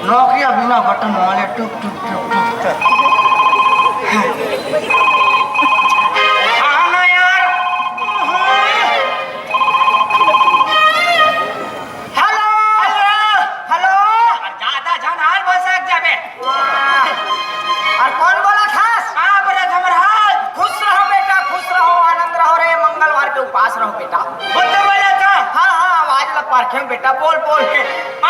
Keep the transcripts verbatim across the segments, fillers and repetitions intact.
Nokia बिना button वाले टुक टुक टुक टुक कर। हाँ ना यार। हेलो। हेलो। हेलो। ज्यादा झन हाल भसक जाबे। अउ कोन बोलत हस? आप रे झमरहाल। खुश रहो बेटा, खुश रहो, आनंद रहो रे, मंगलवार के उपास रहो बेटा। खुद बोलत हस? हाँ, हाँ, आवाज ला परखेंव बेटा, बोल, बोल।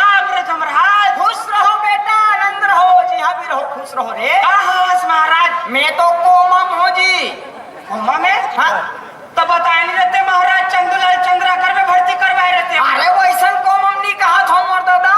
आप रे झमरहाल। खुश रहो बेटा, आनंद रहो, जिहाँ भी रहो, खुश रहो रे। का हवस महाराज? मैं तो कोमा म हों जी। कोमा में? हाँ। त बताए नहीं देते महाराज, चंदूलाल चंद्राकर में भर्ती करवाए रहते। अरे वैसन कोमा म नहीं कहत हों मोर दादा।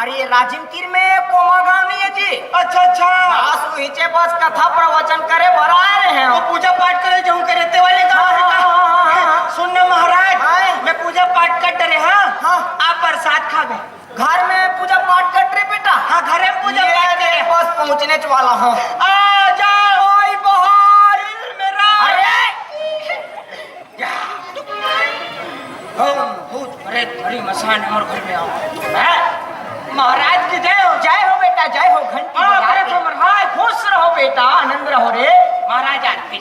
अरे, ये राजिम तीर में कोमा गांव नहीं है जी। अच्छा, अच्छा। बस वहींचे बस कथा प्रवचन करे बर आए रहे हों। वो पूजा पाठ करे जाऊं करे ते वाले गांव है का? हाँ, हाँ, हाँ, हाँ। सुन ना महाराज, हाँ। मैं पूजा पाठ कर डरे, हाँ? हाँ। आप प्रसाद खाबे। घर में पूजा पाठ कर रहे बेटा? हाँ, घर में पूजा ये पाठ करे। बस पहुंचने वाला हों। आ जाओ। ओए बहार। दिल मेरा। अरे। हम भूत प्रेत भरी मसान हमर घर में आओ। हैं? महाराज की जय हो। जय हो बेटा, जय हो। घंटी हाँ, बजा के। महाराज। खुश रहो बेटा, आनंद रहो रे। महाराज आरती।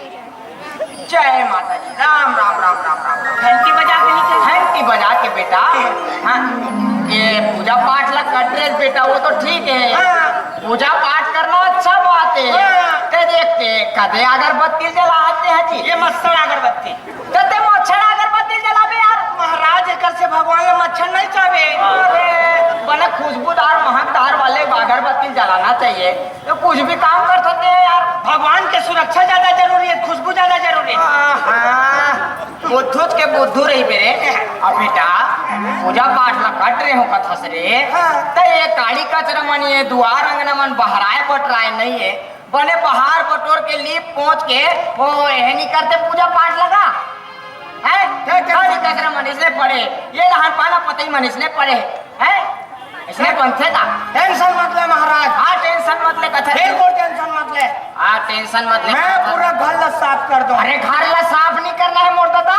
जय माता दी। राम, राम, राम, राम, राम, राम। घंटी बजा के नहीं चल। घंटी बजा के बेटा। हाँ, ये पूजा पाठ ला कर रहे बेटा, वो तो ठीक है। हाँ। पूजा पाठ करना अच्छा बात है। हाँ। ते देख के कदे अगरबत्ती जलाते हैं जी। ये मच्छर अगरबत्ती। ते, ते मच्छर अगरबत्ती जलाबे यार। महाराज, एकर से भगवान ला मच्छर नहीं चाबे। अरे, बने खुशबूदार, महकदार वाले अगरबत्ती जलाना चाहिए। तो कुछ भी काम कर सकते हैं यार। भगवान के सुरक्षा ज्यादा जरूरी है, खुशबू ज्यादा जरूरी है। हाँ, हाँ। बुद्धू के बुद्धू रही मेरे। अब बेटा, पूजा पाठ ला कर रहे हों कथस रे। हाँ। ते ये काड़ी कचरा मन, ये दुआर अंगना मन बहराए बटराए नहीं है। बने बहार बटोर के लीप पोंछ के वो एहे नहीं करते पूजा पाठ ला। हैं? क्या, क्या? काड़ी कचरा मन इसने पड़े, ये लहान पाना पतई मन इसने पड़े, हैं? इसने बनथे का? टेंशन मत ले महाराज। हाँ, टेंशन मत ले कथा। बिल्कुल टेंशन मत ले। हाँ, टेंशन मत ले। मैं पूरा घर ला साफ कर दूं। अरे, घर ला साफ नहीं करना है मोर दादा।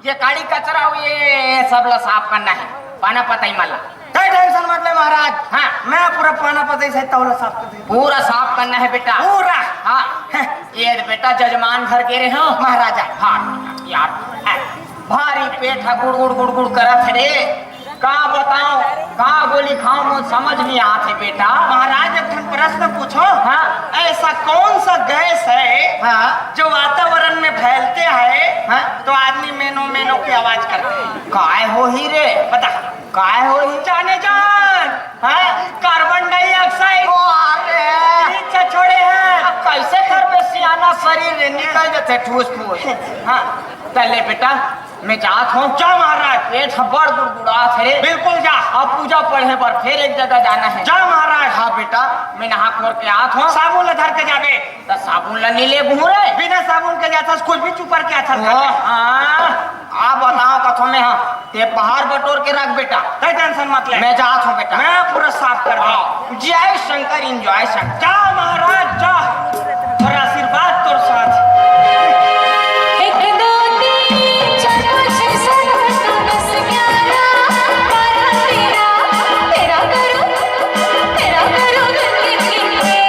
ये काड़ी कचरा हो, ये, ये सब ला साफ करना है, पाना पतई मन ला। कोई टेंशन मत ले महाराज। हाँ। मैं पूरा पाना पतई से तौला साफ कर दूं। पूरा साफ करना है बेटा। पूरा। हाँ। हैं। ये बेटा जजमान घर के रहे हो। महाराजा। हाँ, यार। हैं। भारी पेट है, गुड़ गुड़ गुड़ गुड़ करत है रे। का बताओ, का गोली खाओ, मोर समझ नहीं आत है बेटा। महाराज, एक ठन प्रश्न पूछो। हाँ। ऐसा कौन सा गैस है, हाँ। जो वातावरण में फैलते हैं, हाँ। तो आदमी मेनो मेनो की आवाज करते हैं? काय होही रे? बता। काय होही? जाने जान। हाँ? Carbon dioxide. ओ, अरे। नीचे छोड़े हैं। अब कैसे करबे सियाना, शरीर रे निकल जाते ठूस फूस। हाँ। चल ले बेटा, मैं जात हों। जा महाराज। पेट ह बड़ गुड़गुड़ात हे रे। बिल्कुल जा। अब पूजा पढ़े बर फेर एक जगह जाना है। जा महाराज। हाँ बेटा, मैं नहा खोर के आत हों। साबुन ला धर के जाबे। त साबुन ला नी लेबहूँ रे। बिना साबुन के जाथस, कुछ भी चुपर के आथस। ओ, हाँ। आ बताओ कथो में, हाँ। ते पहाड़ बटोर के रख बेटा। तै टेंशन मत ले। मैं जात हों बेटा। मैं पूरा साफ कर दूँ। हाँ। जय शंकर, एंजॉय शंकर। जा महाराज, जा। तोर आशीर्वाद तोर साथ। एक, दो, तीन, चार, पाँच, छः, सात, आठ, नौ, दस, ग्यारह, बारह, तेरह, तेरह करो, तेरह करो, दिल के, दिल के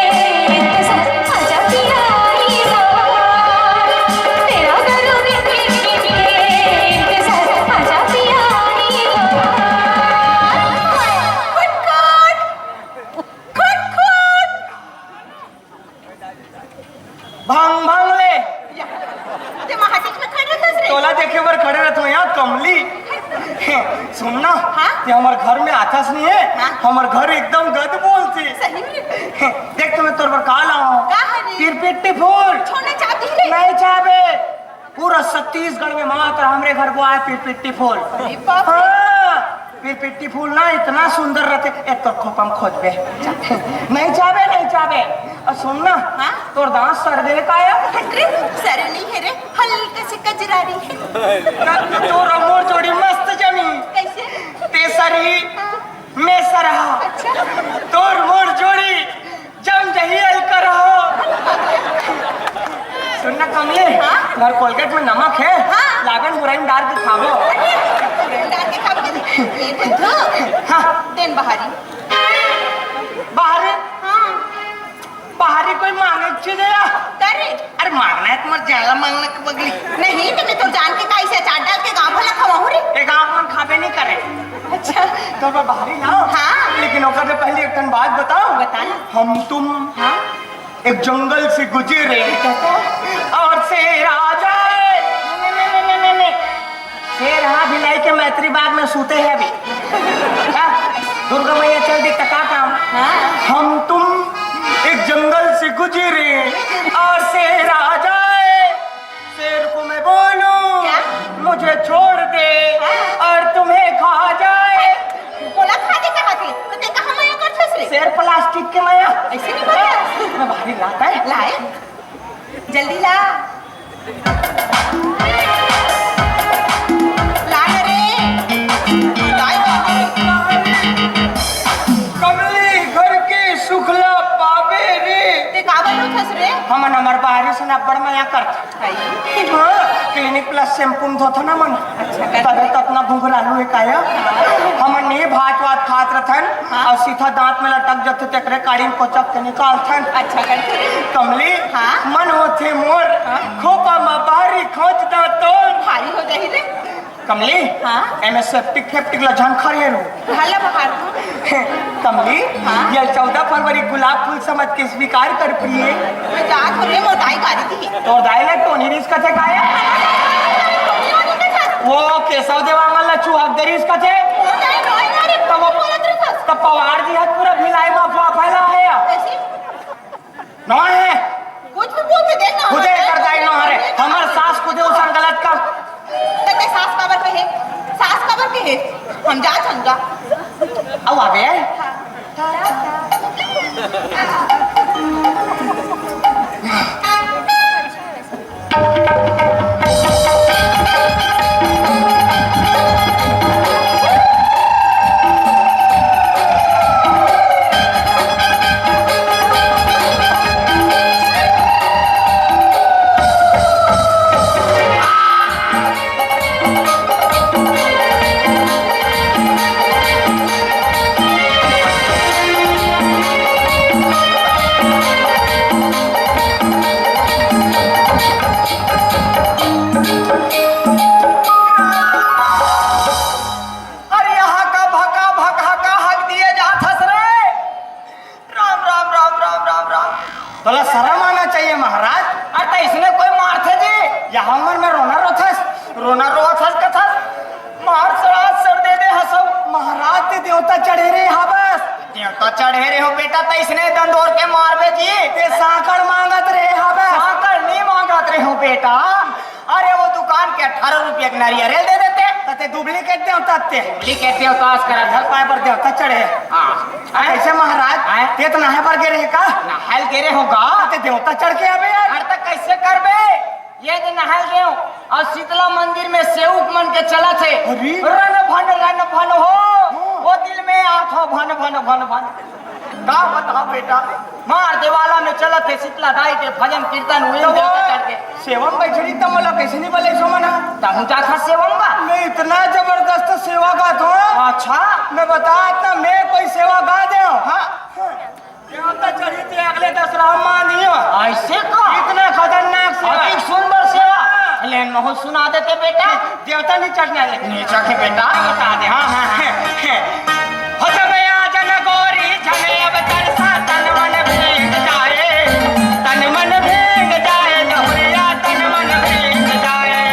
इंतजार, आजा पिया, आई बाहर। तेरह करो, दिल के, दिल के इंतजार, आजा पिया, आई बाहर। खटखट, खटखट। भंग भंग ले। या, ते महाटिक में खड़े रहस रे। तोला देखे बर खड़े रहत हों यार, कमली। सुन ना, हाँ? ते हमर घर में आथस नहीं है, हाँ? हमर घर एकदम गद बोलथे। सही में? देख तो मैं तोर बर का लाऊं। का है रे? पिरपिट्टी फूल। छोड़ना चाहती रे। नहीं चाहबे। पूरा छत्तीसगढ़ में मात्र हमरे घर को आए पिरपिट्टी फूल। अरे बाप रे। हाँ, पिरपिट्टी फूल ना इतना सुंदर रहते, एक तो खोपम खोजबे। नहीं चाहबे, नहीं चाहबे। और सुन ना, हाँ? तोर दांत सर दे का है? हट रे, सर नहीं है रे, हल्का से कजरारी है। ना, तोर मोर जोड़ी मस्त जमी। कैसे? ते सरी, हाँ। मैं सरहा। अच्छा। तोर मोर जोड़ी जम जही अलकर हो। सुन ना कमली, हाँ? घर कोलगेट में नमक है, हाँ। लागन बुराई में डाल के खाबो। अरे, बुराई में डाल के खाबो। ये बुद्धू, हाँ। देन बहारी। मांगे चीज है या? करे। अरे मांगना है तुम्हारे ज्यादा मांगना के बगली। नहीं तो मैं तो जान के काई से अचार डाल के गांव भला खवाऊं रे। ये गांव मन खाबे नहीं करे। अच्छा। तो मैं बाहरी लाओ। हाँ। लेकिन ओकर से पहले एक ठन बात बताओ। बता ना। हम तुम हाँ। एक जंगल से गुजरे और शेर आ जाए। नहीं, नहीं, नहीं, नहीं, नहीं। शेर हाँ भिलाई के मैत्री बाग में सूते हैं अभी। हाँ? दुर्गा मैया चल दी तो का काम? हाँ। हम तुम एक जंगल से गुजरे और शेर आ जाए। शेर को मैं बोलूं, क्या? मुझे छोड़ दे हाँ। और तुम्हें खा जाए। बोला खा दे कहा थे, तो ते कहा मया करथस रे? शेर प्लास्टिक के मया। ऐसे नहीं बोला। मैं भारी लाता है। लाए? जल्दी ला। ला ना रे। लाए बाबू। कमली घर के सुखला पावे रे। ते का बनोथस रे? हमन हमर बाहरी से ना बड़ मया करथन। भाई। हाँ, क्लिनिक प्लस शैम्पू में धोथन हमन। अच्छा, कर तब ले। ततना घुघरालू है काया। हमन नहीं भात वात खात रथन हाँ। और सीधा दांत में लटक जथे तेकरे काड़ी में कोचक के निकालथन। अच्छा करथे रे। कमली, हाँ? मन होथे मोर, हाँ? खोपा मा बाहरी खोज दा तोर। भारी हो जाही रे। कमली, हाँ? एमे सेप्टिक फेप्टिक ला झन खरिए रो। हल्ला बहार तू। कमली, हाँ? ये चौदह फरवरी गुलाब फूल समझ के स्वीकार कर प्रिय। मैं जात हो रे मोटाई गाड़ी थी। तोर दाई ला टोनी रिस कथे काया? वो केशव देवांगन ला चुहक दे रिस कथे। तब पवार जी हत पूरा भिलाई मा अफवाह फैला है या? नवा है। कुछ भी बोल के देख ना। खुदे कर जाए नवा रे। हमर सास खुदे उसन गलत का। ते सास काबर के है? सास काबर के है? हम जा छंगा। अब आ गए। अरे यहाँ का भका भका का हक दिए जात हस रे। राम, राम, राम, राम, राम, राम। तोला शरम आना चाहिए महाराज। अरे त इसने कोई मारथे जी? यहाँ उमर में रोना रोथस, रोना रोथस कथस। मार सड़ा सर दे दे हसौ। महाराज ते देवता चढ़े रे यहाँ बस। देवता चढ़े रे हो बेटा, त इसने दंदोर के मारबे जी। ते सांकड़ मांगत रे यहाँ बस। सांकड़ नहीं मांगत रे हो बेटा। अरे वो दुकान के अठारह रुपया के नारियल दे देते। त ते डुप्लीकेट देवता ते। डुप्लीकेट देवता आज कर घर पाए बर देवता चढ़े। हाँ। अरे कैसे महाराज? हैं? ते तो नहाए बर गे रहे का? नहाए गे रहे होगा। ते देवता चढ़ के आबे यार। अरे त कैसे करबे? ये जे नहाए गे हो, और शीतला मंदिर में सेवक मन के चलत हे। अरे। रन भन, रन भन हो। हाँ। वो दिल में आत हो भन, भन, भन, भन। का बताओ बेटा, मार देवाला में चलत हे शीतला दाई के भजन कीर्तन हुई तो वो देवता चढ़ के। सेवा में बैठे रही तब मोला कैसे नहीं बोले सो मना? तहु जाथा सेवा में बा? मैं इतना जबरदस्त सेवा गात हूँ। अच्छा। मैं बता इतना मैं कोई सेवा गा दे हूँ। हाँ। देवता चढ़ी थे अगले दस राम मान दियो। ऐसे का? इतना खतरनाक सेवा। अभी सुन बर सेवा। हाँ। लेन महु सुना देते बेटा। देवता नहीं चढ़ना है। नीचा के बेटा बता दे। हाँ, हाँ, हाँ। हो जब आ जन गोरी झने अब तरसा तन मन भीग जाए, तन मन भीग जाए, लहुरिया तन मन भीग जाए,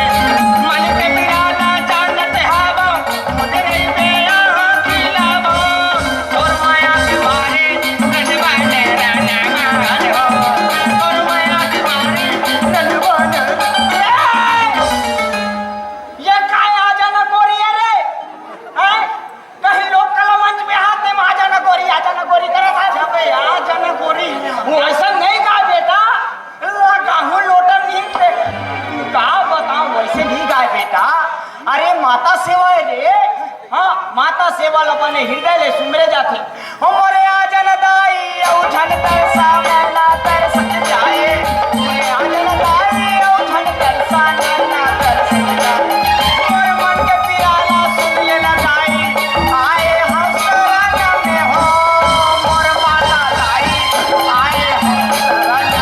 मन के पिराला जानत हावो, मुझे नहीं बेरा खिलावो, तोर माया के मारे, रजवा ने राना मारो, तोर माया के मारे, रजवा ने ये काय आ जाना गोरी है रे? हैं? कहीं लोग कला मंच में हाथ में आ जाना गोरी, आ जाना गोरी करत है। जब आ जाना गोरी है। वो ऐसा नहीं गा बेटा। ला गाहू लोटन नहीं पे। का बताऊं, वैसे नहीं गाए बेटा। अरे माता सेवा है रे। हाँ, माता सेवा ल बने हृदय ले सुमरे जाथे। ओ मोरे आ जन दाई, अउ झन तरसा, नैना तरस जाए। मोरे आ जन दाई, अउ झन तरसा, नैना तरस जाए। मोर मन के पिराला सुन ले ना दाई, आए हम शरण में हो। मोर माता दाई, आए हम शरण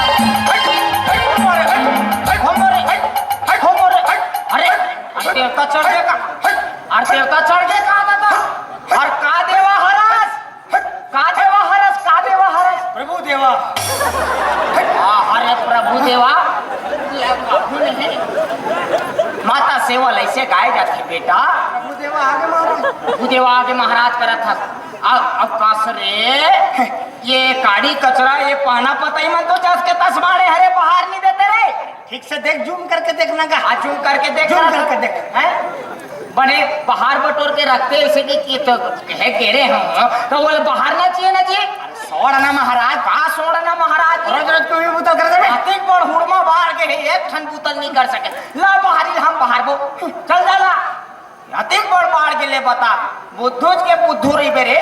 त चढ़ के का दादा? अउ का देवा हरस? का देवा हरस? का देवा हरस? प्रभु देवा। आ, अरे प्रभु देवा। माता सेवल अइसे गाय जाथे बेटा। प्रभु देवा आगे महाराज। प्रभु देवा आगे महाराज करत हस। अब, अब कस रे, ये काड़ी कचरा, ये पाना पतई मन तो जस के तस बाड़े हरे, बहार नइ देते रे। ठीक से देख, zoom करके देखना का। हाँ, zoom करके देख zoom रहा करके था। देख। हैं? बने बहार बटोर के रखते अइसे कि, कि तो कहे गेरे हम, तो वो बहारना चाहिए ना जी। अरे सोड़ना महाराज। का सोड़ना महाराज जी? रोज रोज क्यों ये बुता कर दे? अतिक बड़ हुड़मा बाढ़ के हे, एक ठन बुतल नइ कर सके। ला बहारी हम बहारबो। चल जा ला। अतिक बड़ बाढ़ के ले बता। बुद्धू के बुद्धू रहिबे रे।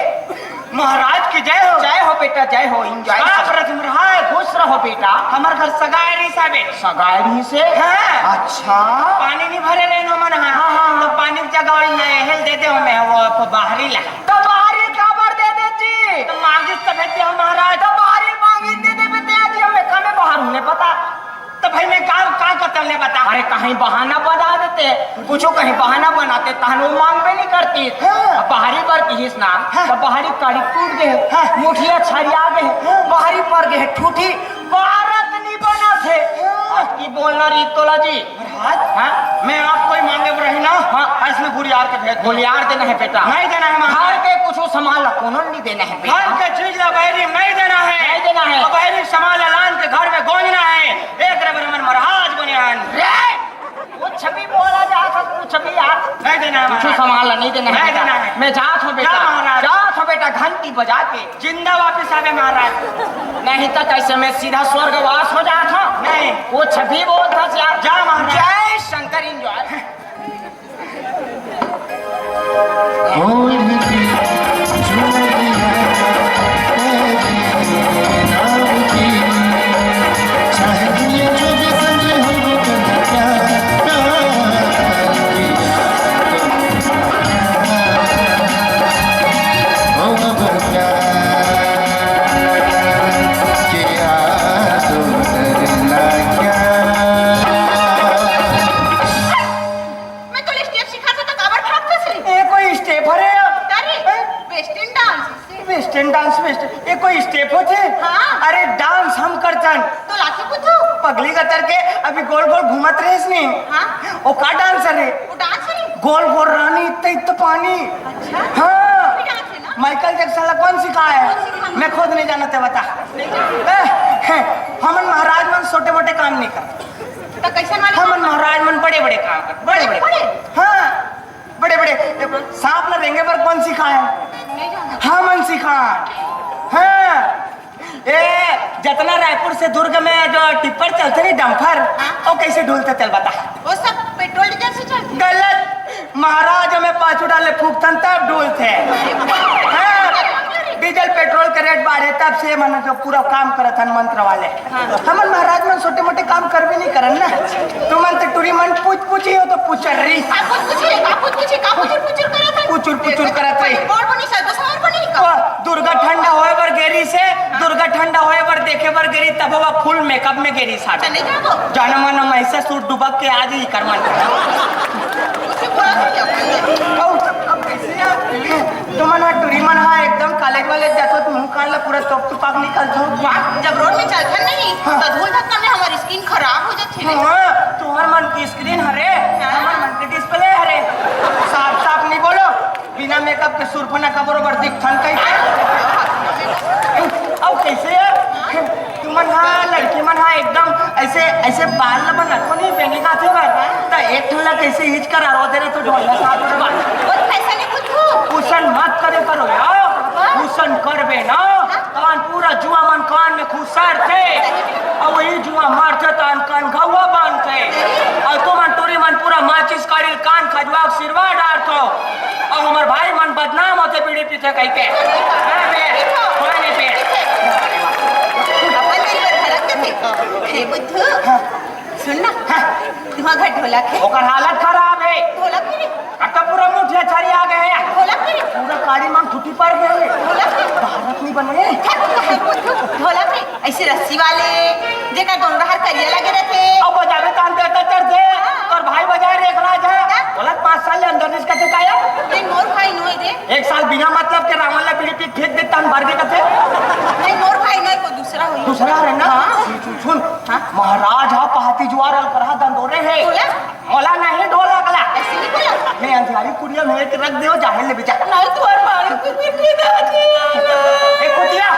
महाराज की जय हो। जय हो बेटा, जय हो, enjoy का करो। प्रथम रहा है? खुश रहो बेटा। हमर घर सगाई रहिस हे। सगाई रहिस हे? हाँ। अच्छा। पानी नइ भरे रहे ना मन, हाँ। हाँ, हाँ, हाँ। तो पानी के जगह नहल दे दे हमें, वो आपको बहारी ला। तो बहारी काबर दे देती? तो मांगिस तभे दे हो महाराज। तो बहारी मांगिस दे दे बेटा जी, हमें कमे बहार होने पता। त भाई मैं का, का करता ले बता। अरे कहीं बहाना बना देते, कुछू कहीं बहाना बनाते, तहन वो मांगबे नइ करती। हाँ। अब बहारी बर किहिस ना, हाँ। त बहारी काड़ी टूट गे, हाँ। मुठिया छरिया गे, हाँ। बहारी पर गे, ठूठी बहारत नइ बनत हे। हाँ। अब की बोलना रीत तोला जी। महाराज, हाँ? मैं आप कोई मांगे बर रही ना, हाँ। अइसने गुड़ियार के भेज दो। गुड़ियार देना हे बेटा। नइ देना हे महाराज। घर के कुछू सामान ला कोनो नइ देना हे बेटा। घर के चीज ला बहरी नइ देना हे। नइ देना हे। अउ बहरी सामान ला लान के घर में गोंजना हे। एकरे बर हमन महाराज बने हन। रे! कुछू भी बोला जात हे, कुछू भी यार। नइ देना हे कुछू महाराज। सामान ला नइ देना हे नइ बेटा। देना हे। मैं जात हँव बेटा। जा महाराज। जात हँव बेटा, घंटी बजा के। जिंदा वापिस आबे महाराज। नहीं त कइसे मैं सीधा स्वर्गवास हो जात हँव। नहीं। कुछू भी बोलत हस यार। जा महाराज। जय शंकर, enjoy। मैं तोला step सिखाथँव त काबर भागथस रे? ये कोई step हरे या? अरे, हैं? Western dance। Western dance, western, ये कोई step होथे? हाँ। अरे dance हम करथन। तोला आथे कुछू? पगली गतर के अभी गोल गोल घूमत रहिस नी। हाँ। वो का dance हरे? वो dance हरे? गोल गोल रानी इत्ते इत्ते पानी। अच्छा। हाँ। वो भी dance हे ना? Michael Jackson ला कोन सिखाय हे? कोन सिखाय हे? मैं खुद नइ जानँव, तैं बता। नइ जानँव। ए, हे, हमन महाराज मन छोटे मोटे काम नइ करन। त कइसन वाले हमन काम? महाराज मन बड़े बड़े काम करन, बड़े बड़े। बड़े? हाँ, बड़े बड़े। सांप ला रेंगे बर कोन सिखाय हे? नइ जानँव। हमन सिखान। हाँ। ए, जतना रायपुर से दुर्ग में जो टिप्पर चलथे नी, dumper, हाँ। वो कइसे ढुलथे तेला बता। वो सब petrol diesel से चलथे। गलत। महाराज, हमें पाछू डाले फूकथन तब ढुलथे। हाँ, diesel petrol के rate बाढ़े तब से मन जो पूरा काम करत हन मंत्र वाले। हाँ। हमन महाराज मन छोटे मोटे काम करबे नइ करन ना। तुमन तो टुरी मन पूछ पूछी हो तो पुचर्री। का पूछ पूछी, का पूछ पूछी, का पुचुर पुचुर करत हन? पुचुर पुचुर करत रही। बड़ बनी सा, दूसरा और बनी का? ओ, दुर्गा ठंडा होय बर गे रिहिस हे, दुर्गा ठंडा होय बर देखे बर गे रिहिस, तब वो full makeup में गे रिहिस हे। चले जाबो। जाना मन महिषासुर डुबक के आ जाही कर मन। उसे बोला था क्या? अउ, अब कइसे यार? तुमन ह टुरी मन ह एकदम college वाले जाथो, मुंह कान ला पूरा तोप तुपाक निकलथो। वाह, जब road में चलथन नहीं, हाँ। तो धूल धक्का में हमर screen खराब हो जाथे रे। हाँ, तुहर मन के screen हरे, हाँ। हमर मन के display हरे। साफ साफ नइ बोलो, बिना makeup के सुरपना का बरोबर दिखथन कहिके। अउ कइसे यार? तुमन ह, लड़की मन ह एकदम अइसे, अइसे बाल ल बनाथो नहीं, बेंगे गाथे बर। त एक ठन ल कइसे हिच कर आरो दे रहे तो ढोलना साथ में बाल। वो फैशन है कुछ हो। उसन मत करे करो यार। हाँ? उसन करबे ना, हाँ? तहन पूरा जुआ मन कान में घुसरथे। अउ वही जुआ मारथे तहन कान घउआ बांधथे। अउ तुमन टुरी मन पूरा माचिस काड़ी ल कान खजवा के सिरवा डारथो। अउ हमर भाई मन बदनाम होथे बीड़ी पीथे कहिके। हाँ बे, हाँ नहीं बे। अपन मेरी बात खराब करते। हे बुद्धू, सुन ना, हाँ। तुम्हारा घर ढोलक है? ओकर हालत खराब है। ढोलक है? अब तो पूरा मुठिया छरिया गे हे। ढोलक है? पूरा काड़ी मन फूटी पड़ गे हे। ढोलक है? भारत नहीं बने। ढोलक है? अइसे रस्सी वाले, जेकर दोनों डहर करिया लगे रथे। अब बजाबे तहन ते अत्याचार से, हाँ। तोर भाई बजाए रे एकला जा। हाँ। बोला पाँच साल ले अंदर निस कथे काया। दिन ले बेटा। नहीं, तुम्हारे मारे को कुछ नहीं था, नहीं आना। ए, कुतिया।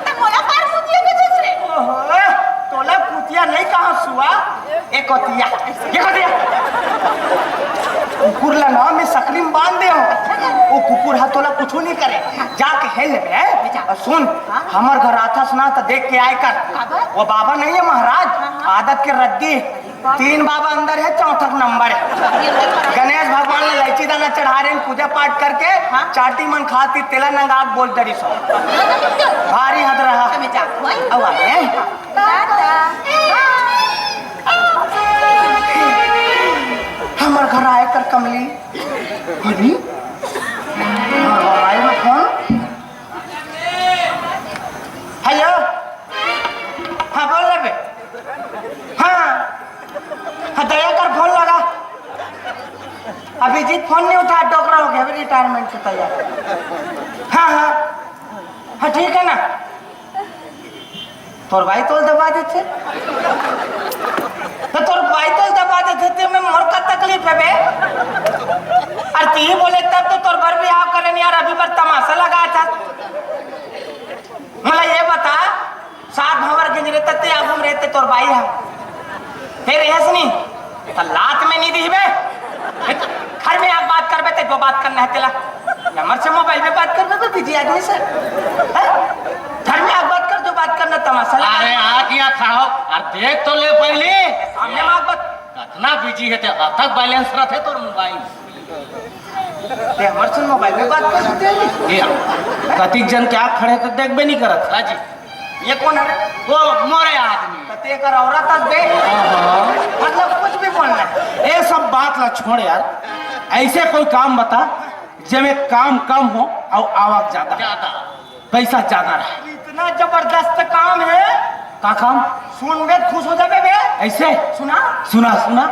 त मोला कार कुतिया के दूसरे। ओहो, तोला कुतिया नहीं कहा सुआ। ए, कुतिया। ये कुतिया। कुकुर ला ना मैं सकरी में बांध दे हूँ। वो कुकुर हा तोला कुछ नहीं करे। जाके हेल लेबे, हैं? और सुन, हाँ? हमर घर आथस ना त देख के आए कर। काबर? वो बाबा नहीं है महाराज, हाँ, हाँ। आदत के रद्दी। तीन बाबा अंदर है, चौथा नंबर है। गणेश भगवान ने इलायची दाना चढ़ा रहे हैं, पूजा पाठ करके हाँ। चाटी मन खाती तेला नंगाक बोल दरी सो। भारी हद रहा। अब आए। हमर घर आए कर कमली। अरे, हमर घर आए ना फोन। हेलो, हाँ, बोल रहे बे। हाँ, हाँ, दया कर फोन लगा। अभिजीत फोन नहीं उठा, डोकरा हो गया, अभी रिटायरमेंट से तैयार। हाँ, हाँ, हाँ, ठीक है ना। तोर भाई तोल दबा देथे। तो तोर भाई तोल दबा देथे, ते में मोर का तकलीफ है बे? अरे तू ही बोले तब तो तोर बर बिहाव करे नहीं यार, अभी बर तमाशा लगा था। मला ये बता, सात भंवर गिंज रहते ते आगू में रहते तोर बाई है। फिर ऐस नहीं, तो लात में नहीं दिहबे। घर में आके बात करबे ते जो बात करना है तेला। हमर से मोबाइल में बात करबे तो बिजी आदमी से। हैं? घर में आके बात कर, जो बात करना तमाशा लगा। अरे आ क्या खाओ? अरे देख तो ले पहले। सामने में आके बात। कितना बिजी है ते, अतक बैलेंस रहते तोर मोबाइल। ते हमर से मोबाइल में बात कर सकते हैं। ये कतिक जन के आँख खड़े तो देखबे नहीं करत। हाँ जी। ये कौन है? वो मोरे आदमी। तो ते कर औरत हस बे। हाँ। मतलब कुछ भी बोलना है। ये सब बात ला छोड़ यार, ऐसे कोई काम बता जेमे काम कम हो और आवक ज्यादा हो। ज्यादा। पैसा ज्यादा रहे। इतना जबरदस्त काम है। का काम? सुन बे, खुश हो जाबे बे। ऐसे? सुना? सुना, सुना।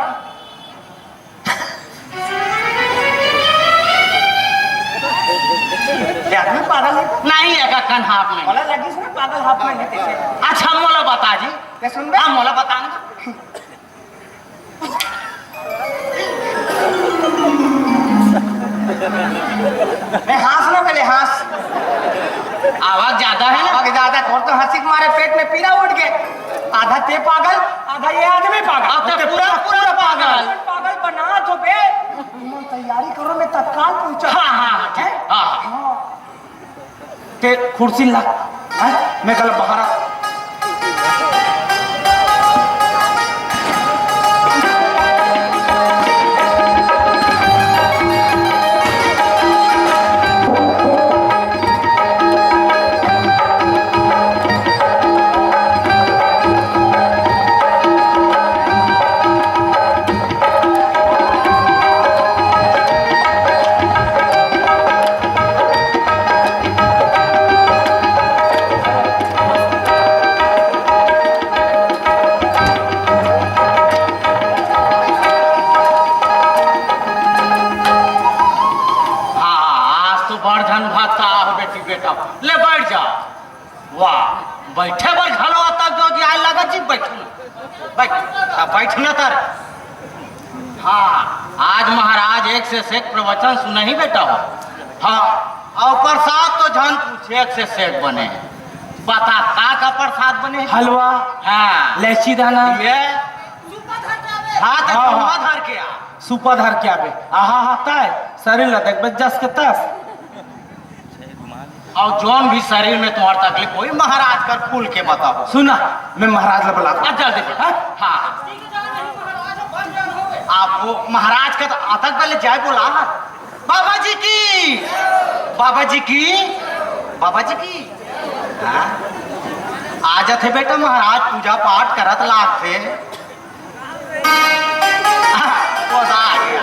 ये आदमी पागल है। नहीं, एकर कन हाफ में। मोला लगिस ना पागल हाफ में नहीं तैसे। अच्छा, मोला बता जी। ये सुन बे। हाँ, मोला बता ना। मैं हंस ना, पहले हंस। आवक ज्यादा है ना? आवक ज्यादा, तोर तो हंसी के मारे पेट में पीरा उठ गए। आधा ते पागल, आधा ये आदमी पागल। अब तो पूरा, पूरा पागल। पागल बना तो बे। तुम तैयारी करो, मैं तत्काल पहुंचा। हाँ, हाँ, हाँ, ठीक। हैं? हाँ, हाँ। हाँ। ते खुर्सी ला, हैं? मैं कल बाहर आ। हाँ, आज तो बड़ झन भत्ता हो बेटी बेटा, ले बैठ जा। वाह, बैठे बर घलो अतक जो कि आए लगा जी, बैठू ना, बैठ, अब बैठ ना तर। हाँ, आज महाराज एक से एक प्रवचन सुनही बेटा हो। हाँ, और प्रसाद तो झन पूछ, एक से एक बने हे। बता, का का प्रसाद बने हे? हलवा, हाँ। लैची दाना। ये? हाँ, तो हाँ, हाँ। सुपा धर के आ। सुपा धर के आबे। आहा, हा, तय शरीर ला देखबे जस के तस। और जौन भी शरीर में तुम्हार तकलीफ होई, महाराज कर खुल के बताओ। सुना, मैं महाराज ला बुलाता हूँ। आ, जल्दी बता। हाँ? हाँ। आप वो महाराज का तो अतक पहले जय बोला। बाबा जी की, बाबा जी की, बाबा जी की। हाँ? आ जाते बेटा महाराज, पूजा पाठ करत लागते। मजा आ गया।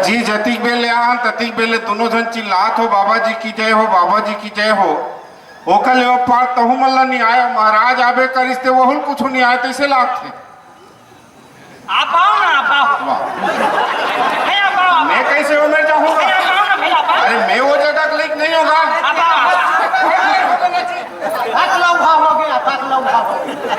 जी, जतिक बेर ले आहन, ततिक बेर ले दुनों झन चिल्लात हो, "बाबा जी की जय हो, बाबा जी की जय हो।" ओकर ले ओ पार तहू मन ला नियाय, महाराज आबे करिस ते वहू ल कुछु नियाय तइसे लागथे। आप आओ ना, आप आओ। वाह। भैया, आप आओ, आप मैं आओ। कैसे उमर जाऊंगा? भैया, आप आओ ना, भैया, आप आओ। अरे, मैं वो जगह क्लिक नहीं होगा। आप आओ। हाथ ला उठा हो गया, हाथ ला उठा हो गया।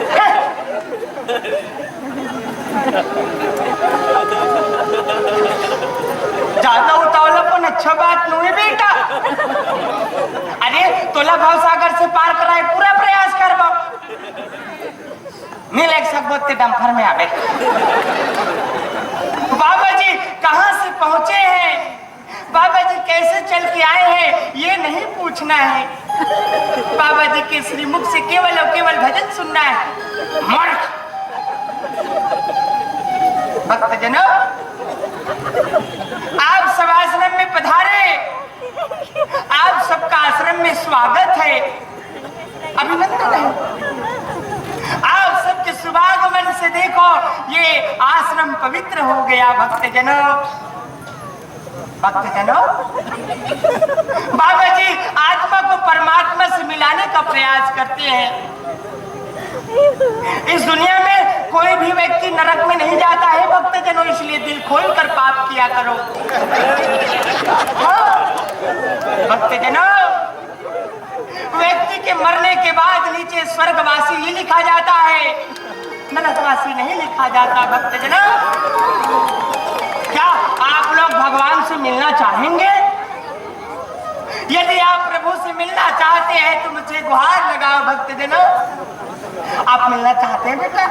ज्यादा उतावला पण अच्छा बात नहीं बेटा। अरे, तोला भवसागर से पार कराए पूरा प्रयास करबो। नहीं लग सकबो ते डंपर में आवे। बाबा जी कहाँ से पहुंचे हैं, बाबा जी कैसे चल के आए हैं, ये नहीं पूछना है। बाबा जी के श्रीमुख से केवल और केवल भजन सुनना है। मूर्ख। भक्तजनों, आप सब आश्रम में पधारे, आप सबका आश्रम में स्वागत है, अभिनंदन है। आप सबके शुभागमन से देखो, ये आश्रम पवित्र हो गया। भक्तजनों, भक्तजनों, बाबा जी आत्मा को परमात्मा से मिलाने का प्रयास करते हैं। इस दुनिया में कोई भी व्यक्ति नरक में नहीं जाता है भक्तजनों, इसलिए दिल खोल कर पाप किया करो। हाँ, भक्तजनों, व्यक्ति के मरने के बाद नीचे स्वर्गवासी ही लिखा जाता है, नरकवासी नहीं लिखा जाता। भक्तजनों, क्या आप लोग भगवान से मिलना चाहेंगे? यदि आप प्रभु से मिलना चाहते हैं तो मुझे गुहार लगाओ। भक्तजनों, आप मिलना चाहते हैं बेटा?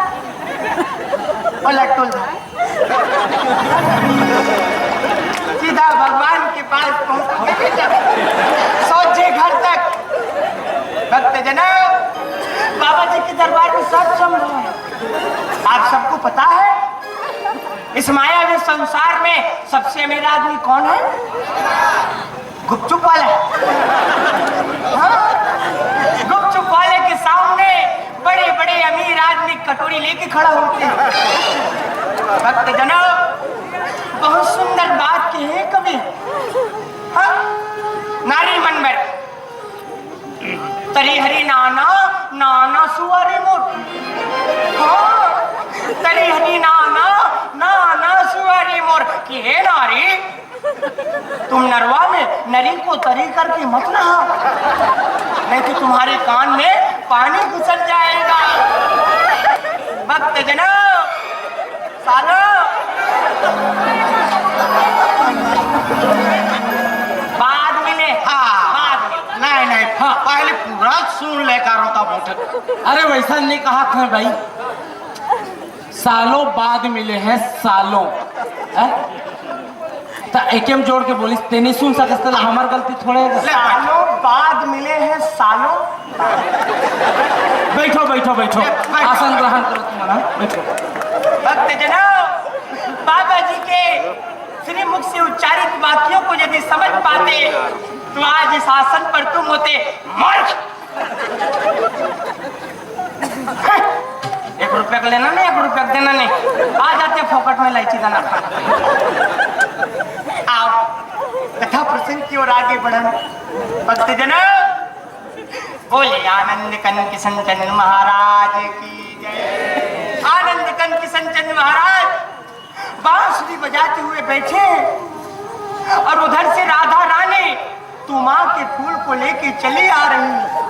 और लट्टू, सीधा भगवान के पास पहुंचोगे बेटा, सोझे घर तक। भक्तजनों, बाबा जी के दरबार में सब संभव है। आप सबको पता है, इस मायावी संसार में सबसे अमीर आदमी कौन है? गुपचुप वाला। हाँ? गुपचुप वाले के सामने बड़े बड़े अमीर आदमी कटोरी लेके खड़ा होते हैं। भक्तजनों, बहुत सुंदर बात कही है कवि। हाँ? नारी मन बर तरी हरी नाना, नाना सुवारी मोर। हाँ, तरी हरी नाना, नाना सुवारी मोर। कि हे नारी, तुम नरवा में नरी को तरी करके मत नहा, नहीं तो तुम्हारे कान में पानी घुसर जाएगा। भक्तजनों, सालो, बाद मिले, हाँ। बाद मिले। नहीं, नहीं, हाँ। पहले पूरा सुन ले, करो तब उठ। अरे, वैसा नहीं कहा था भाई, सालों बाद मिले हैं, सालों। हैं? त एके म जोड़ के बोलिस, ते नहीं सुन सकस, त हमर गलती थोड़े हे। सालों बाद मिले हैं, सालों। बैठो, बैठो, बैठो। बैठो। आसन ग्रहण करो तुम, हाँ? बैठो। भक्तजनों, बाबा जी के श्रीमुख से उच्चारित वाक्यों को यदि समझ पाते, तो आज इस आसन पर तुम होते। मूर्ख! एक रुपया का लेना नहीं, एक रुपया का देना नहीं, आ जाते फोकट में इलायची दाना खा। आओ, कथा प्रसंग की ओर आगे बढ़न। भक्तजनों, बोले आनंद कंद किशन चंद महाराज की जय। आनंद कंद किशन चंद महाराज बांसुरी बजाते हुए बैठे हैं और उधर से राधा रानी तुमा के फूल को लेके चली आ रही है।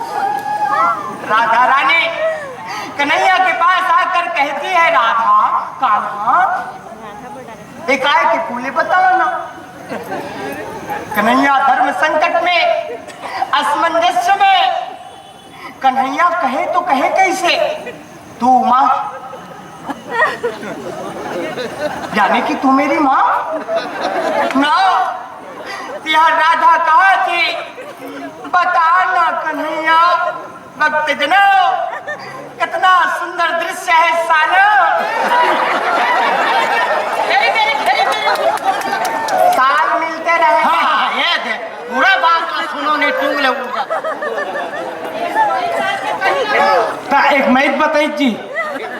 राधा रानी कन्हैया के पास आकर कहती है, "राधा, कान्हा, ए काय के फूल हे बताओ ना।" कन्हैया धर्म संकट में, असमंजस्य में, कन्हैया कहे तो कहे कैसे? तू माँ, यानी कि तू मेरी माँ? ना, तिहार राधा कहा थी, बता ना कन्हैया। भक्तजनों, कितना सुंदर दृश्य है सालो। साल मिलते रहे। हाँ, हाँ, ये दे, पूरा बात ला सुनो, नहीं टूंग ले उनका। त एक मइत बताई जी,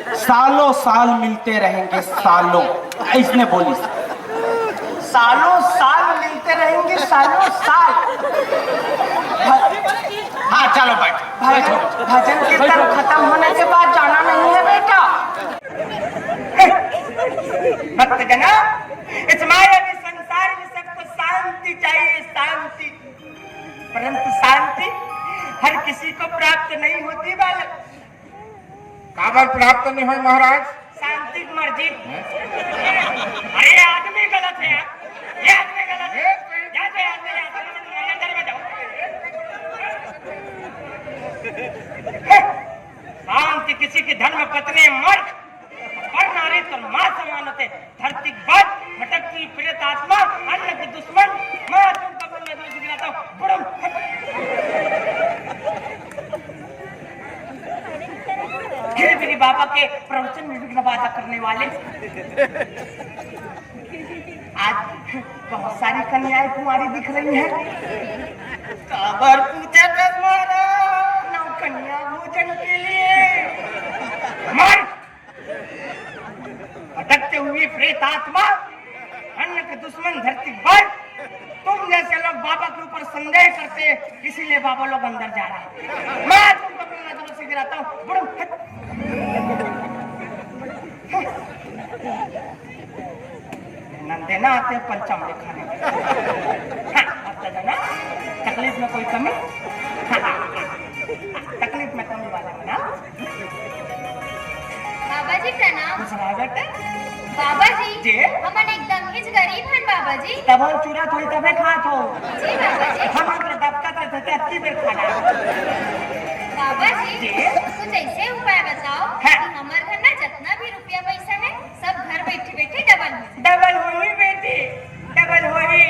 सालों साल मिलते रहेंगे, सालों, अइसने बोलिस। सालों साल मिलते रहेंगे, सालों साल। हाँ, चलो बैठ, भजन, बैठो। भजन कीर्तन खत्म होने के बाद जाना नहीं है बेटा। भक्तजना, इस मायावी संसार में सबको शांति चाहिए, शांति। परंतु शांति हर किसी को प्राप्त नहीं होती बालक। काबर प्राप्त नहीं होय महाराज? शांति की मर्जी। हैं? अरे, आदमी गलत है यार। ये आदमी गलत है। ए, जा, जा, जा, जा, जा, अंदर में जाओ। शांति किसी की धर्म पत्नी मर्द, पर नारी तो माँ समान होते। धरती पर भटकती प्रेत आत्मा, अन्न की दुश्मन, मैं तुमको बोलने दो, जिगरा तो बुड़म। फिर मेरे बाबा के प्रवचन में विघ्न बाधा करने वाले। आज बहुत सारी कन्याएं कुंवारी दिख रही हैं। काबर पूछे थे महाराज? नौ कन्या भोजन के लिए। मर! भटकते हुए प्रेत आत्मा, अन्न के दुश्मन धरती पर, तुम जैसे लोग बाबा के ऊपर संदेह करते, इसीलिए बाबा लोग अंदर जा रहे हैं। मैं तुमको अपनी नजरों से गिराता हूँ। बुड़म, हट। नंदे ना आते पंचम दिखाने। हाँ, अब तो ना, तकलीफ में कोई कमी? हाँ, तकलीफ में कमी वाला है ना? बाबा जी प्रणाम। खुश रहा बेटे। बाबा जी, जी? हमन एकदम हिच गरीब हन बाबा जी। तब हम चूरा थोड़ी तबे खात हो। जी बाबा जी। हम तो दबका तो धके अतकी बेर खाना। बाबा जी, जी? कुछ ऐसे उपाय बताओ हाँ। कि हमर घर ना जितना भी रुपया पैसा है, सब घर बैठे बैठे डबल हो जाए। डबल होही बेटी, डबल होही।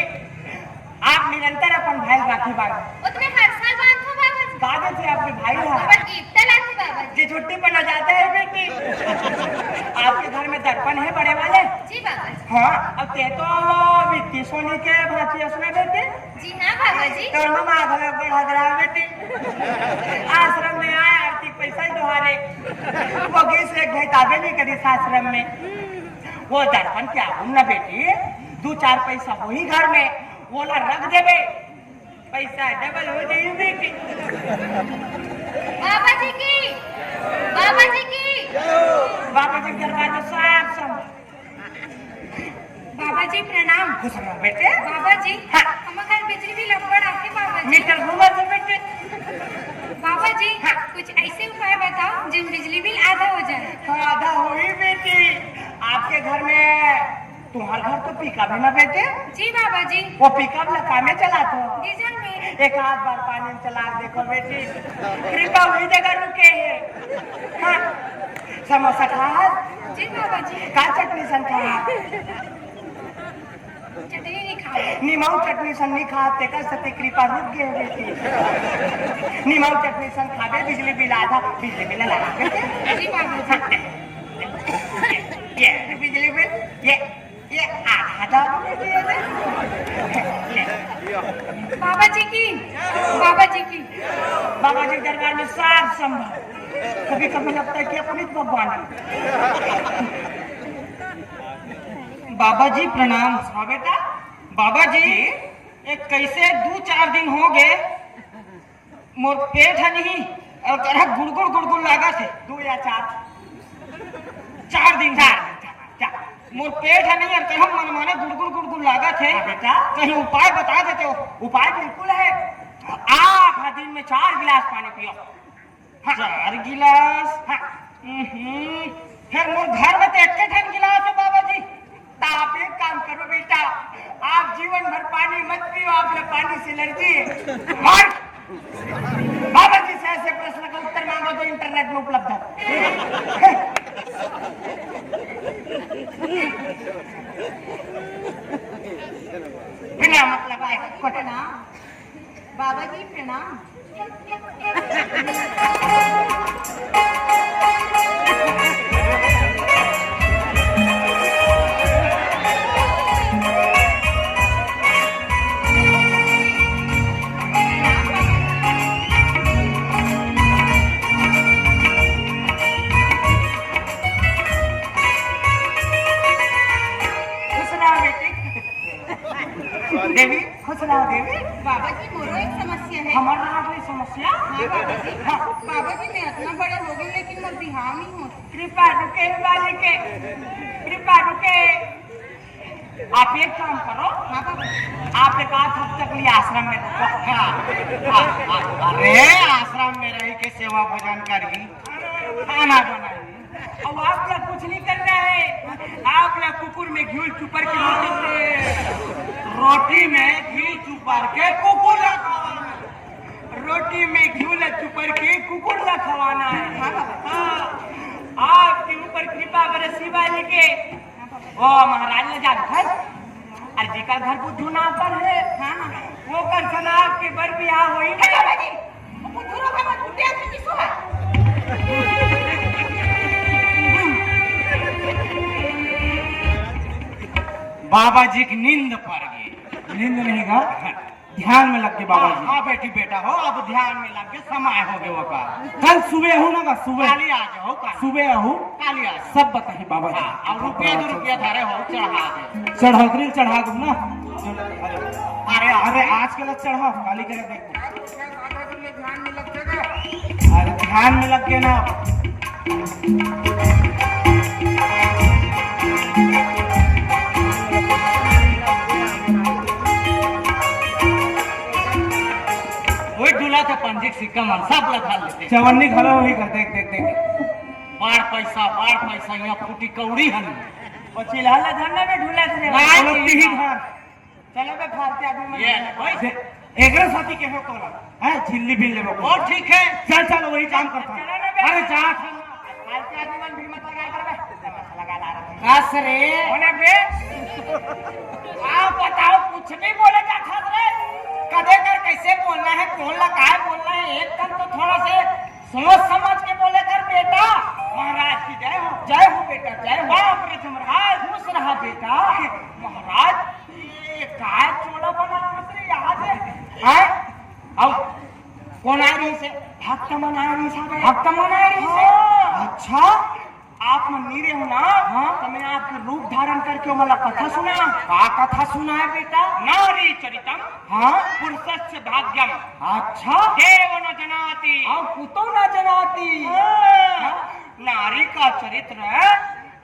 आप निरंतर अपन भाई राखी बांधो। वो तो मैं हर साल बांधथों बाबा जी। बांधे थे आपके भाई ह। पर गिफ्ट लाथे बाबा जी। जे छुट्टी पर न जाता है बेटी। आपके घर में दर्पण है बड़े वाले? जी बाबा जी। हाँ, अब ते तो बिट्टी सोनी के भांची हस ना बेटी। जी हाँ बाबा जी। तो मामा घर बड़ा ग्राम बेटी। आश्रम में आए आरती पैसा ही दोहारे। वो गीस एक भाई ताबे नहीं करी आश्रम में। वो दर्पण क्या हूँ ना बेटी, दो चार पैसा होही घर में, वोला रख देबे, पैसा डबल हो जाही बेटी। बाबा जी की, बाबा जी की। बाबा जी के दरबार में सब सब। बाबा जी प्रणाम। खुश रहो बेटे। बाबा जी, हाँ। हमर घर बिजली बिल अब्बड़ आथे बाबा जी। मीटर घूमत हे बेटे। बाबा जी, हाँ। कुछ ऐसे उपाय बताओ जिन बिजली बिल आधा हो जाए। हाँ, आधा होही बेटी। आपके घर में, तुम्हार घर तो पिकअप है ना बेटे? जी बाबा जी। वो पिकअप ला कामे चलाथो? डीजल में। एक आध बार पानी में चला के देखो बेटी, कृपा वही जगह रुके है। हाँ, समोसा खा? जी बाबा जी। का चटनी सन खा? चटनी नहीं खा। निमाऊ चटनी सन नहीं खा, तेकर सेती कृपा रुक गए बेटी। निमाऊ चटनी सन खाबे, बिजली बिल आधा, बिजली बिल लगा बेटी। जी बाबा जी। ये, ये बिजली बिल, ये, ये आधा बेटी है। ले। बाबा जी की, बाबा जी की। बाबा जी दरबार में सब संभव। कभी कभी लगता है कि अपनी तो भगवान है। बाबा जी प्रणाम। हाँ बेटा। बाबा जी, जी? एक कैसे दू चार दिन हो गए, मोर पेट ह नहीं अउ करहा गुड़गुड़ गुड़गुड़ लागत हे। दू या चार? चार दिन। चार, चार, चार। मोर पेट ह नहीं अउ करहा मनमाने गुड़गुड़ गुड़गुड़ लागत हे। हाँ बेटा। कहीं उपाय बता देते हो। उपाय बिल्कुल है। आप हर दिन में चार गिलास पानी पियो। हाँ। चार गिलास? हाँ। हम्म, फिर मोर घर में तो एक ठन गिलास है बाबा जी। तो आप एक काम करो बेटा, आप जीवन भर पानी मत पियो, आप ना पानी से एलर्जी है। मार। बाबा जी से ऐसे प्रश्न का उत्तर मांगो जो इंटरनेट में उपलब्ध है। बिना मतलब आए कोटना। बाबा जी प्रणाम। खुश रहो बेटी। हाँ, बाबा जी। हाँ। बाबा जी, मैं इतना बड़े हो गई, लेकिन मोर बिहाव नहीं होता। कृपा रुके, रुके, कृपा रुके। आप एक काम करो, हाँ बाबा। आप एक आध हफ्ते के लिए आश्रम में रुको। हाँ, हाँ, हाँ, अरे, आश्रम में रही के सेवा भजन करी, खाना बनाई, अब आप लोग कुछ नहीं करना है। आप लोग कुकुर में घी चुपर के रोटी, रोटी में घी चुपर के कुकुर ला खवाना है। रोटी में घी ला चुपर के कुकुर ला खवाना है। हाँ, आपके ऊपर कृपा बरसी वाली के। ओ महाराज ला जान है, अरे जेकर घर बुद्धू नाम पर है, हाँ, वो कर सना के बर बिहाव होई ना। बाबा जी, वो बुद्धू लोग हमर कुटिया में किसो है? बाबा जी की नींद पर गई। नींद नहीं गा, ध्यान में लग के बाबा हाँ, जी। हाँ बेटी, बेटा हो, अब ध्यान में लग के समय हो गए का। कल सुबह हो ना का, सुबह। काली आ जाओ, काली। सुबह हो। काली आ जाओ। सब बताही बाबा जी। हाँ, अब रुपया दो रुपया धरे हो, चढ़ा दे। चढ़ा दे, चढ़ा दूँ ना। अरे, अरे, आज के लग चढ़ा, काली करे देख। ध्यान में लग जाएगा। अरे, ध्यान में लग गए ना। वही डुला था पंजी के सिक्का मन, सब लगा लेते। चवन्नी घलो वही कर, देख, देख, देख। बाढ़ पैसा, बाढ़ पैसा, यहाँ फूटी कौड़ी हन। पछिला ला धरना में ढुला थे। नहीं, चलो, नहीं, तीही नहीं। घर। चलो बे, फालतू आदमी मन ये, भाई। दे, एकरे साथी के हो तोला। हैं, झिल्ली बिल लेबो। और ठीक है। चल, चल, वही काम करता। चलो ना बे। अरे, जा। फालतू आदमी मन भी मत लगा कर बे। मत लगा ला रहा। कस रे। होना बे। आप बताओ, कुछ भी बोले जात हस रे। कदे कर कैसे बोलना है, कौन ला काय बोलना है, एकदम तो थोड़ा से सोच समझ के बोले कर बेटा। महाराज की जय हो। जय हो बेटा, जय हो। बाप रे महाराज। खुश रहा बेटा। महाराज, ये काय चोला बना रे यहाँ से? हैं? आओ। कौन आ रही से? भक्त मन आ रही से। भक्त मन आ रही से? हाँ। अच्छा। आप मन नी रहो ना, हाँ। तो मैं आपके रूप धारण करके ओमन ला कथा सुना। का कथा सुना है बेटा? नारी चरितम हाँ। पुरुषस्य भाग्यम। अच्छा। देव न जनाति। और कुतो न जनाति। हाँ। हाँ। नारी का चरित्र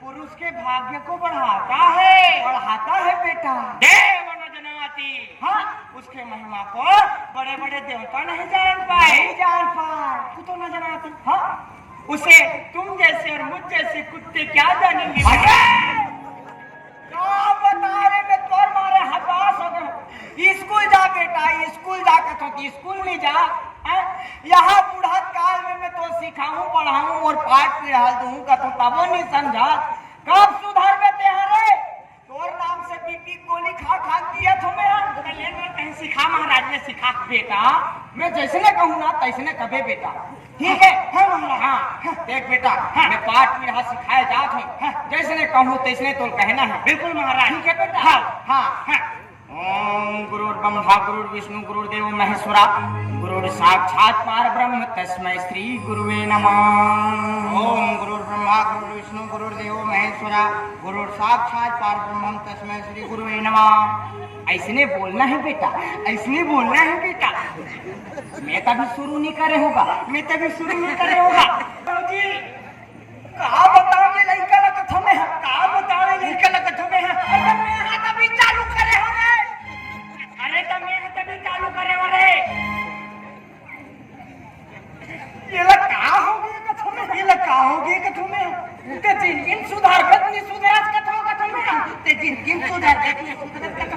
पुरुष के भाग्य को बढ़ाता है। बढ़ाता है बेटा। देव न जनाति। हाँ। उसके महिमा को बड़े-बड़े देवता नहीं जान पाए। नहीं जान पाए। कुतो न जनाति। हाँ। उसे तुम जैसे और मुझ जैसे कुत्ते क्या जानेंगे? अरे! का बता रे, मैं तोर मारे हताश हो गया। स्कूल जा बेटा, स्कूल जा कथों कि स्कूल नहीं जा। हैं? यहाँ बुढ़त काल में मैं तो सिखाऊं, पढ़ाऊं और पाठ पढ़ा दूं कथों तबो नहीं समझा। कब सुधरबे तेहरे? तोर नाम से बीपी गोली खा खा दिया थो मैं। कहीं सिखा महाराज ने सिखा। बेटा, मैं जैसने कहूँ ना तैसने कबे बेटा। ठीक है? हाँ महाराज। हाँ, देख बेटा, हाँ। मैं पाठ पीढ़ा सिखाए जात हूँ। हाँ। जैसने कहूँ तैसने तो कहना है। बिल्कुल महाराज। ठीक है बेटा? हाँ। हाँ। हाँ। ओम गुरुर्ब्रह्मा गुरुर्विष्णु गुरुर्देव महेश्वरा गुरुर साक्षात पार ब्रह्म तस्मै श्री गुरुवे नमः। ओम गुरुर्ब्रह्मा गुरुर्विष्णु गुरुर्देव महेश्वरा गुरुर साक्षात पार ब्रह्म तस्मै श्री गुरुवे नमः। ऐसने बोलना है बेटा, ऐसने बोलना है बेटा। मैं तभी शुरू नहीं करे होगा, मैं तभी शुरू नहीं करे होगा। बाबूजी, का बतावे लइका ला कथो में है? का बतावे लइका ला कथो में है? अरे मैं हा तभी चालू करे हो रे। अरे तो मैं हा तभी चालू करे हो रे। ये ला का हो गया कथो में? ये ला का हो गया कथो में? ते जिंदगी सुधार बे, नहीं सुधार कथो, कथो में। ते जिंदगी सुधार बे, नहीं सुधार कथो।